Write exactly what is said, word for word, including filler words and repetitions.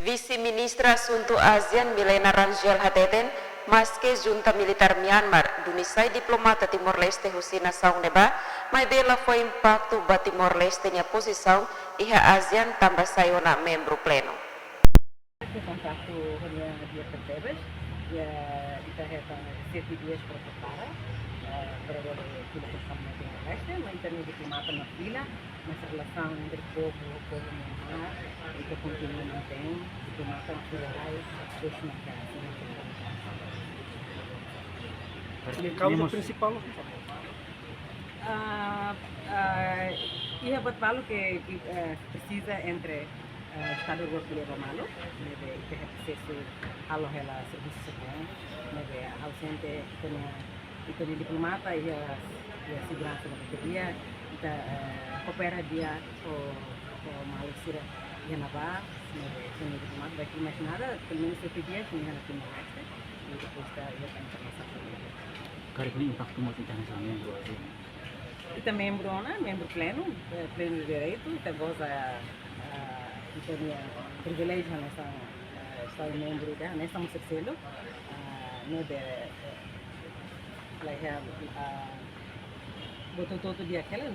Vise-Ministra Asuntu ASEAN, Milena Rangel, hateten, maske junta militár Myanmar duni sai diplomata Timor-Leste husi nasaun ne'ebá, maibé la fó impaktu ba Timor-Leste nia pozisaun iha ASEAN tanba sai ona membru plenu. Ita kontaktu ho nia di'ak tebes, ya, ita hetan sete dias para prepara, eh, para bele fila ke sama Timor-Leste, mas ita-nia diplomata mak fila, mas relasaun entre povu ho povu Myanmar, ita kontinua mantein, diplomata mak fila rai, terus mak ka, sini. Nia kauza prinsipál? Ah, ah, iha buat balu ke, eh, presiza entre, eh, Estadu rua ko'alia ba malu, ne'ebé ita hetan asesu halo hela servisu sira-ne'e, ne'ebé ha'u sente ita-nia, ita-nia diplomata iha, iha seguransa ba ita-nia, ita, eh, koopera di'ak ho, ho maluk sira iha ne'ebá, ne'ebé ita-nia diplomata bá iha mais nada, pelumenus sete dias, nia iha Timor-Leste, i depois ita iha tan internasionál. Karik ne'e impaktu mós internasionál, membru ASEAN. Ita membru ona, membru plenu, eh, plenu direitu, ita goza, ah, ita-nia priviléjiu hanesan, eh, Estadu membru ida, hanesan mós terseiro, ah, ne'ebé, eh, la iha, ah, buat hotu-hotu di'ak hela,